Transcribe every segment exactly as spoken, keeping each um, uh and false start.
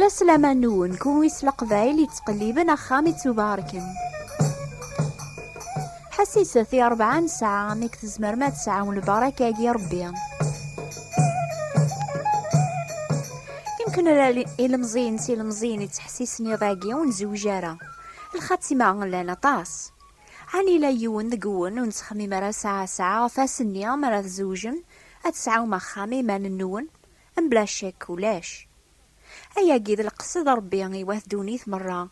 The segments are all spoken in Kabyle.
Aslama-nwen, kunwi s Leqbayel yettqelliben axxam ittubarken. Ḥessiset i rebɛa n ssaɛa amek tzemrem ad tesɛum lbaraka-agi Rebbi. Imken ara li-, ilemẓiyen s ilemẓiyen yettḥessisen iḍ-agi ur nzewj ara. Lxatima llan aṭas. Ɛni la yiwen deg-wen ur nettxemmim ara saɛa saɛa ɣef ass-nni mi ara tzewjem, ad tesɛum axxam i iman-nwen? Mebla ccek ulac. Ayagi d lqesd Ṛebbi i wat ddunit merra,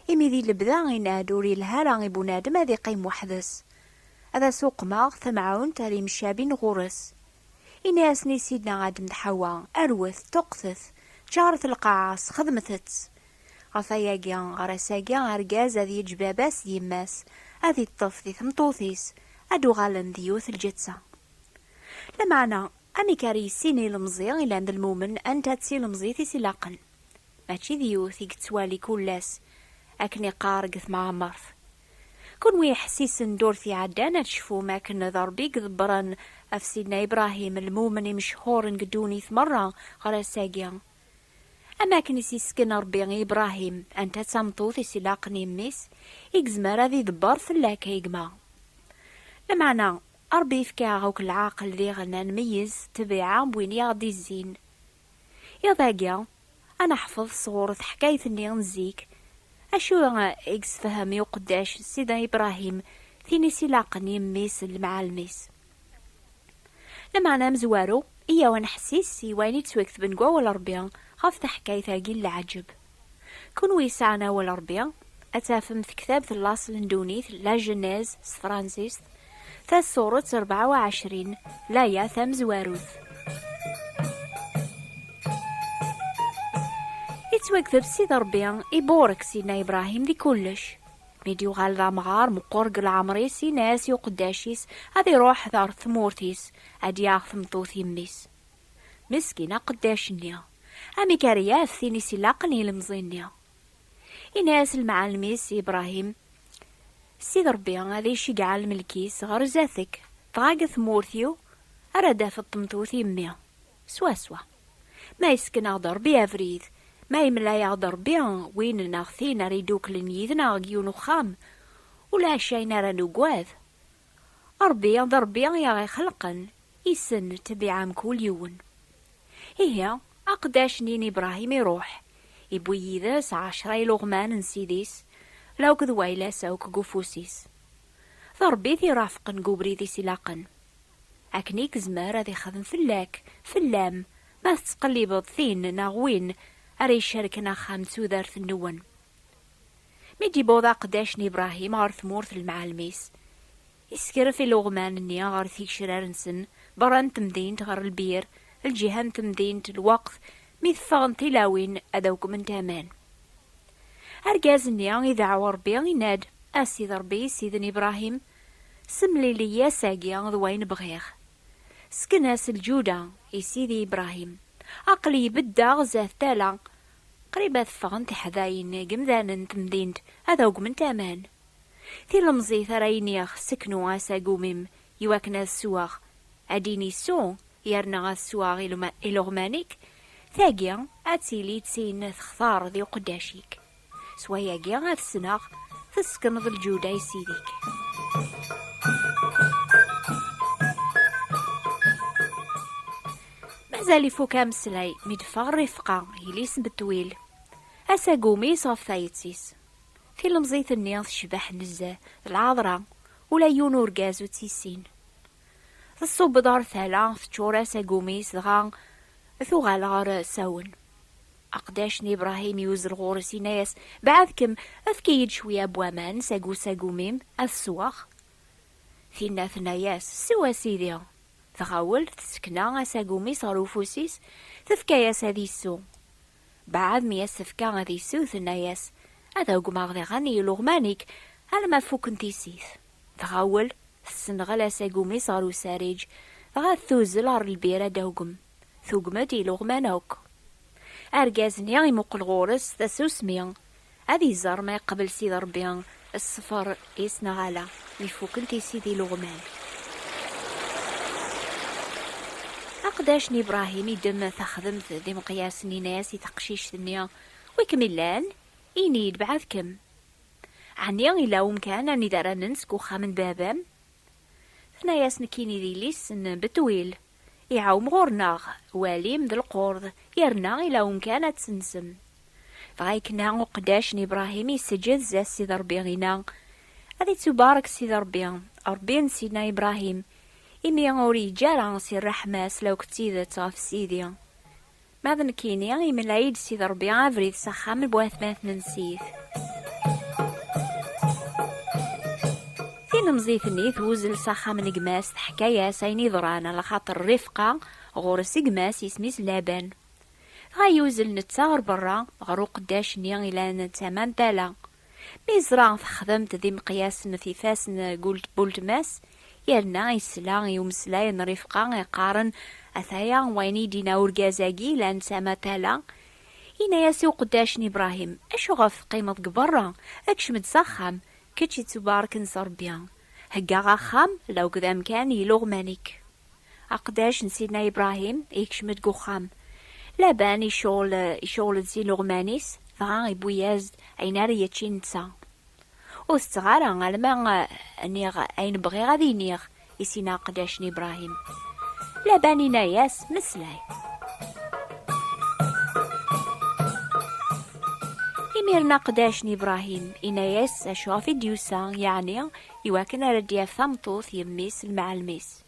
imi di lebda yenna-d ur yelha ara i bunadem ad iqqim weḥd-s. Ad as-uqmeɣ tamɛunt ara imcabin ɣur-s. Ini-asen i Sidna Adem d Ḥawa, arwet, ṭuqqtet, ččaret lqaɛa, sxedmet-tt. Ɣef ayagi, ɣer ass-agi, argaz ad yeǧǧ baba-s d yemma-s, ad iṭṭef di tmeṭṭut-is, ad uɣalen d yiwet lǧetta. Lameɛna, amek ara yissin ilemẓi ilan d lmumen anta d tilemẓit i s-ilaqen? Mačči d yiwet i yettwali kul ass, akken iqqar deg temɛemmert. Kunwi iḥessisen ddurt iɛeddan ad tecfum akken d Ṛebbi i iḍebbren ɣef Sidna Ibrahim, lmumen imechuren deg ddunit merra ɣer ass-agi. Am akken i s-isken Ṛebbi i Ibrahim anta d tameṭṭut i s-ilaqen i mmi-s, i yezmer ad iḍebber fell-ak, a gma. Lameɛna, Ṛebbi yefka-aɣ akk lɛaqel diɣen ad nmeyyez ṭṭbiɛa n win i aɣ-d-izzin. Iḍ-agi, ad neḥfeḍ sɣur teḥkayt-nni n zik, acu i yessefhem i uqeddac Sidna Ibrahim tin i s-ilaqen i mmi-s d lemɛalem-is. Lameɛna amezwaru, iyyaw ad nḥessis i wayen i yettwaketben deg wawal Ṛebbi ɣef teḥkayt-agi n leɛǧeb. Kunwi yesɛan awal Ṛebbi, ad tafem tektabt n laṣel n ddunit, La Genèse s tefransist, tasuret rebɛa u ɛecrin, laya tamezwarut. Yettwakteb Sidi Ṛebbi iburek Sidna Ibrahim di kullec. Mi d-yuɣal d amɣar meqqer deg leɛmer-is, yenna-as i uqeddac-is ad iruḥ ɣer tmurt-is, ad yaɣ tmeṭṭut yemmi-s. Meskin aqeddac-nni, amek ara yaf tin i s-ilaqen i lemẓi-nni? Yenna-as lemɛalem-is Ibrahim, Sidi Ṛebbi ad iceggeɛ lmelk-is ɣer zdat-k, dɣa deg tmurt-iw ara d-tafeḍ tmeṭṭut yemmi. Swaswa. Ma yesken-aɣ-d Ṛebbi abrid, ma yemla-yaɣ-d Ṛebbi win neɣ tin ara iduklen yid-neɣ deg yiwen uxxam, ulac ayen ara nugad. Ṛebbi d Ṛebbi i aɣ-ixelqen, issen ṭṭbiɛa mkul yiwen. Ihi, aqeddac-nni n Ibrahim iruḥ, iwwi yid-s ɛecra iluɣman n sidi-s, la akked wayla-s akk deg ufus-is. D Ṛebbi i t-irafqen deg ubrid i s-ilaqen. Akken i yezmer ad ixdem fell-ak, fell-am, ma tettqellibeḍ tin neɣ win ara icerken axxam d tudert-nwen. Mi d-yewweḍ aqeddac n Ibrahim ɣer tmurt n lemɛalem-is, issekref iluɣman-nni ɣer tigecrar-nsen, berra n temdint ɣer lbir, lǧiha n temdint, lweqt mi teffɣen tilawin ad agment aman. Argaz-nni ideɛɛu Ṛebbi, yenna-d, A Sidi Ṛebbi, Sidna Ibrahim, semlili-yas-agi d wayen bɣiɣ. Sken-as lǧuda i Sidi Ibrahim. Aql-i beddeɣ zdat tala, qrib ad ffɣen tiḥdayin n yemdanen n temdint ad agment aman. Tilemẓit ara iniɣ seknu asagum-im iwakken ad sweɣ, ad d-ini ssu, yerna ad sweɣ iluma-, iluɣman-ik, tagi ad tili d tin textar di uqeddac-ik. S wayagi ad ssneɣ tessekneḍ lǧuda i sidi-k. Mazal ifuk ameslay mi d-teffeɣ Rifqa, yelli-s n Betwil, asagum-is ɣef tayet-is. Tilemẓit-nni tecbeḥ nezzeh, d lɛaḍra, ula yiwen urgaz ur tt-yessin. Tṣubb-d ɣer tala, teččur asagum-is, dɣa tuɣal ɣer sawen. Aqeddac n Ibrahim yuzzel ɣur-s, yenna-yas, Beɛɛed-kem, efk-iyi-d cwiya n waman seg usagum-im, ad sweɣ. Tinna tenna-yas, Sew a sidi. Tɣawel, tessekna asagum-is ɣer ufus-is, tefka-yas ad yessu. Beɛd mi as-tefka ad yessew, tenna-yas, Ad agmeɣ diɣen i iluɣman-ik alma fukken tissit. Tɣawel, tessenɣel asagum-is ɣer usariǧ, dɣa tuzzel ɣer lbir ad d-agem. Tugem-d iluɣman akk. Argaz-nni imuqel ɣur-s tasusmi, ad iẓer ma iqbel Sidi Ṛebbi ṣṣfer-is neɣ ala, mi fukken tissit iluɣman. Aqdac n Ibrahim iddem taxdemt d imeqyasen, yenna-yas i teqcict-nni, Wi kem-illan? Ini-d bɛad-kem. Ɛni ila umkan anida ara nens deg uxxam n baba-m? Tenna-yas: Nekkini d yelli-s n Betwil. Iɛum ɣur-neɣ, walim d lqurd, yerna ila umkan ad tensem. Dɣa ikna uqeddac n Ibṛahim, iseǧǧed zdat Sidi Ṛebbi, inna: Ad ittubarek Sidi Ṛebbi, Ṛebbi n Sidna Ibṛahim, imi ur yeǧǧi ara si ṛṛeḥma-s law d tidet ɣef Sidi. Ma d nekkini, imla-yi-d Sidi Ṛebbi abrid s axxam n watmaten-nnes. Tilemẓit-nni twuzel s axxam n gma-s, teḥka-yas ayen yeḍran, alaxaṭer Rifqa ɣur-s gma-s, isem-is Laban. Dɣa yuzzel netta ɣer berra, ɣer uqeddac-nni ilan d tama n tala. Mi yeẓra texdem-d d imeqyasen ɣef ifassen n ul-, n weltma-s, yerna yesla i umeslay n Rifqa iqqaren: Ataya wayen i d-yenna urgaz-agi ilan d tama n tala. Yenna-yas i uqeddac n Ibṛahim: Acuɣef teqqimeḍ deg berra? Kcem-d s axxam, kečč ittubarken s Ṛebbi. Heggaɣ axxam, law d amkan i iluɣman-ik. Aqeddac n Sidna Ibṛahim ikcem-d deg uxxam. Laban icɣel, icɣel-d s iluɣman-is, dɣa iwwi-yas-d ayen ara yečč i netta. Ur tetteɣ ara alma, eh, nniɣ ayen bɣiɣ ad iniɣ, i s-yenna aqeddac n Ibṛahim. Laban inna-yas: Meslay. Imiren aqeddac n Ibṛahim inna-yas acu ɣef i d-yusa, yeɛni iwakken ara d-yaf tameṭṭut, yemmi-s, lemɛalem-is.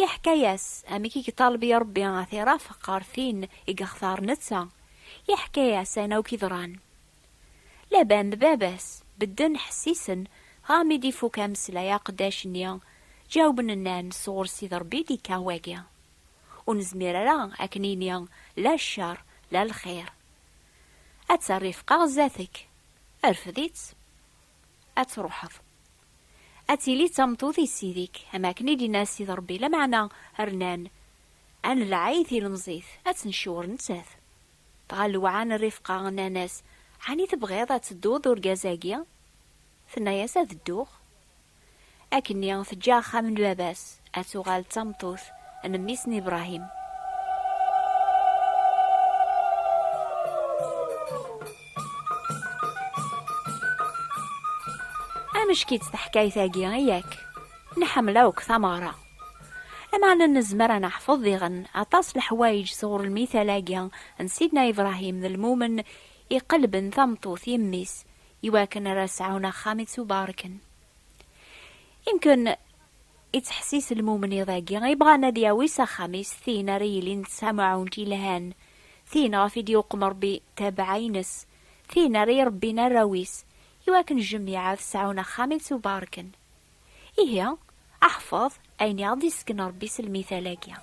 Yeḥka-yas amek i yeṭaleb i Ṛebbi ad t-irafeq ɣer tin i yextar netta. Yeḥka-yas ayen akk yeḍran. Laban d baba-s bedden ḥessisen, dɣa mi d-ifuk ameslay aqeddac-nni, ǧawben nnan: Sɣur Sidi Ṛebbi i d-ikka wagi. Ur nezmir ara akken nini la ccer, la lxir. Ad terr Rifqa zdat-k. Rfed-itt. Ad truḥeḍ. Ad tili d tameṭṭut i ssid-ik, am akken i d-yenna Sidi Ṛebbi, lameɛna rnan: Ad nelɛa i tilemẓit, ad tt-ncewwer nettat. Dɣa lewɛan Rifqa, nnan-as: Ɛni tebɣiḍ ad tedduḍ d urgaz-agi? Tenna-yas: Ad dduɣ. Akkenni teǧǧa axxam n baba-s, ad tuɣal d tameṭṭut n mmi-s n Ibṛahim. Ameck-itt teḥkayt-agi, yak? Nḥemmel akk tameɣra. Lameɛna nezmer ad neḥfeḍ diɣen aṭas leḥwayeǧ sɣur lmital-agi n Sidna Ibṛahim d lmumen iqelben tameṭṭut i mmi-s, iwakken ara sɛun axxam ittubarken. Imken ittḥessis lmumen iḍ-agi ibɣan ad yawi s axxam-is tin ara yilin d tamɛunt yelhan, tin ɣef i d-yuqem Ṛebbi tabaɛa-ines, tin ara iṛebbin arraw-is, iwakken jmiɛ ad sɛun axxam ittubarken. Ihi, ḥfeḍ ayen i ɣ-d-isken Ṛebbi s lmital-agi.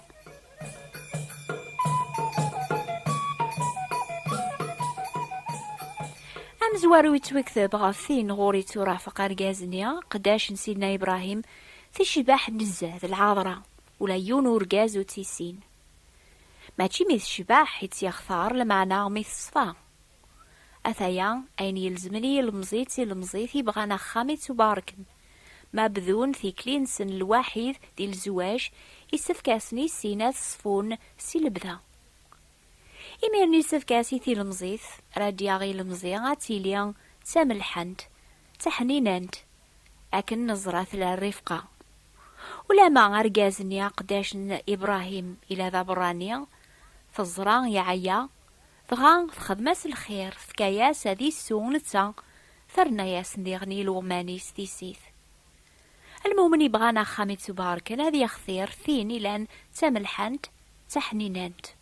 Amezwaru yettwikteb ɣef tin ɣur-i tturafeq argaz-nni, aqeddac n Sidna Ibṛahim, tecbeḥ nezzeh d lɛaḍra, ula yiwen urgaz ur tt-issin. Mačči mi tecbeḥ i tt-yextar, lameɛna mi teṣfa. Ataya ayen yelzmen i yilemẓi d tilemẓit yebɣan axxam ittubarken. Ma bdun tikli-nsen lwaḥid di lezwaǧ, issefk-asen i sin ad ṣfun si lebda. Imiren issefk-as i tilemẓit ara d-yaɣ ilemẓi ad tili d tamelḥant, d taḥninant, akken neẓra tella Rifqa. Ulama argaz-nni aqeddac n Ibṛahim ila d abeṛṛani, teẓra yeɛya, dɣa texdem-as lxir, tefka-yas ad issu netta, terna-yas diɣen i iluɣman-is tissit. Lmumen ibɣan axxam ittubarken ad yextir tin ilan d tamelḥant, d taḥninant.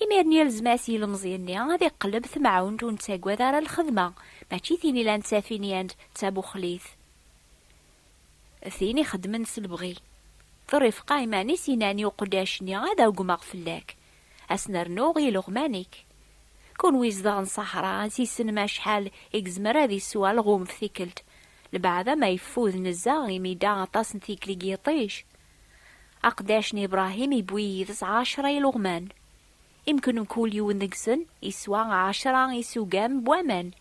Imiren yelzem-as yilemẓi-nni ad iqelleb tamɛunt ur nettagad ara lxedma, mačči tin ilan d tafinyant d tabuxlit. Tin ixeddmen s lebɣi. D Rifqa iman-is inan i uqeddac-nni: Ad agmeɣ fell-ak, ad s-nernuɣ i ileɣman-ik. Kunwi zedɣen Saḥra, ad s-issnem acḥal i yezmer ad isew alɣum f tikkelt, lbeɛda ma yeffud nezzeh imi yedda aṭas n tikli deg yiṭij. Aqeddac n Ibṛahim iwwi yid-s ɛecra iluɣman. Imken mkul yiwen deg-sen iswa ɛecra isugam n waman.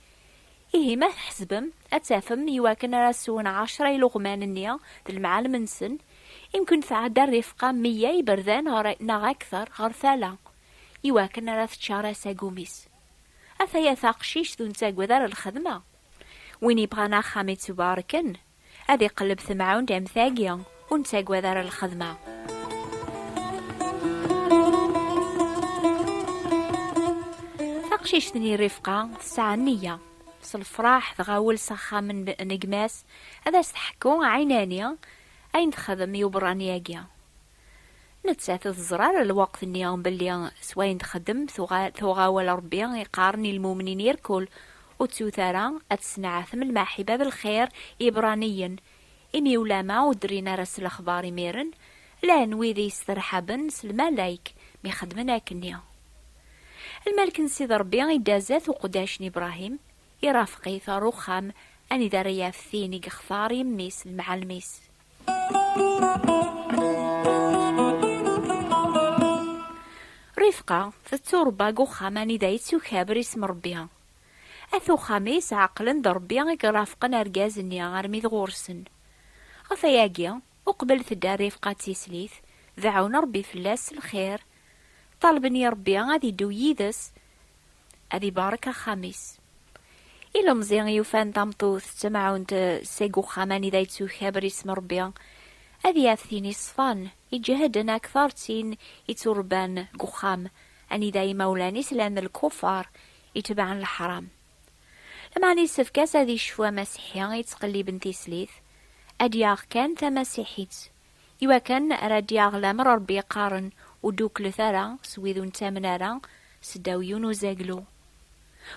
Ihi ma tḥesbem, ad tafem iwakken ara swen ɛecra iluɣman-nni d lemɛalem-nsen, imken tɛedda Rifqa meyya iberdan ɣer, neɣ akter ɣer tala, iwakken ara teččar asagum-is. Ataya taqcict ur nettagad ara lxedma. Win yebɣan axxam ittubarken, ad iqelleb temɛunt am tagi, ur nettagad ara lxedma. Taqcict-nni Rifqa tesɛa nniya. S lefraḥ tɣawel s axxam n, n gma-s, ad as-teḥku ɛinani ayen texdem i uberrani-agi. Nettat ur teẓra ara lweqt-nni belli s wayen txeddem tuɣa-, tuɣ awal Ṛebbi iqqaren i lmumnin irkul, ur ttut ara ad tesneɛtem lmaḥiba d lxir i Ibraniyen, imi ulama ur d-rrin ara s lexbar imiren, llan wid i yesterḥaben s lmalayek mi xeddmen akkenni. Lmalk n Sidi Ṛebbi idda zdat uqeddac n Ibṛahim, irafeq-it ɣer uxxam anida ara yaf tin i yextar i mmi-s d lemɛellem-is. Rifqa tetturebba deg uxxam anida yettukaber isem Ṛebbi. At uxxam-is ɛeqlen-d Ṛebbi i irafqen argaz-nni armi d ɣur-sen. Ɣef ayagi, uqbel tedda Rifqa d tislit, deɛɛun Ṛebbi fell-as s lxir, ṭalben i Ṛebbi ad iddu yid-s, ad ibarek axxam-is. Ilemẓi yufan tameṭṭut d tamɛunt seg uxxam anida yettukaber isem Ṛebbi, ad yaf tin iṣfan, iǧehden akteṛ d tin itturebban deg uxxam anida imawlan-is llan d lkufar itebɛen leḥram. Lameɛna yessefk-as ad icfu amasiḥi yettqelliben tislit, ad yaɣ kan tamasiḥit, iwakken ara d-yaɣ lamer Ṛebbi yeqqaren ur dduklet ara s wid ur nettamen ara seddaw yiwen uzaglu.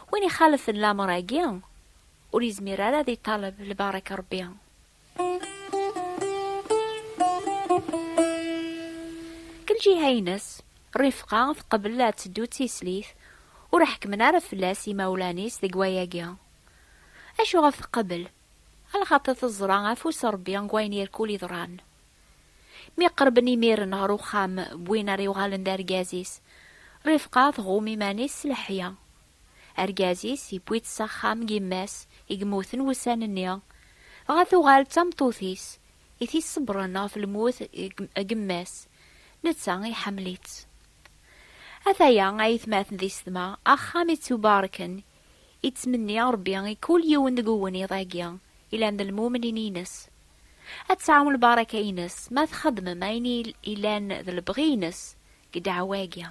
Win ixalfen lamer-agi, ur yezmir ara ad iṭaleb lbaraka Ṛebbi. Deg lǧiha-ines, Rifqa tqebl ad teddu d tislit, ur ḥekkmen ara fell-as imawlan-is deg wayagi. Acuɣef tqebel? Alaxaṭer teẓra afus Ṛebbi deg wayen irkul iḍran. Mi qerben imiren ɣer uxxam n win ara yuɣalen d argaz-is, Rifqa tɣum iman-is s leḥya. Argaz-is yewwi-tt s axxam n yemma-s i yemmuten wussan-nni, dɣa tuɣal d tameṭṭut-is i t-iṣebbren ɣef lmut n yemma-s, netta iḥemmel-itt. Ataya, aytmaten d isetma, axxam ittubarken, ittmenni Ṛebbi i kul yiwen deg-wen iḍ-agi ilan d lmumnin-ines. Ad tesɛum lbaraka-ines ma txedmem ayen il-, ilan d lebɣi-ines deg ddeɛwa-agi.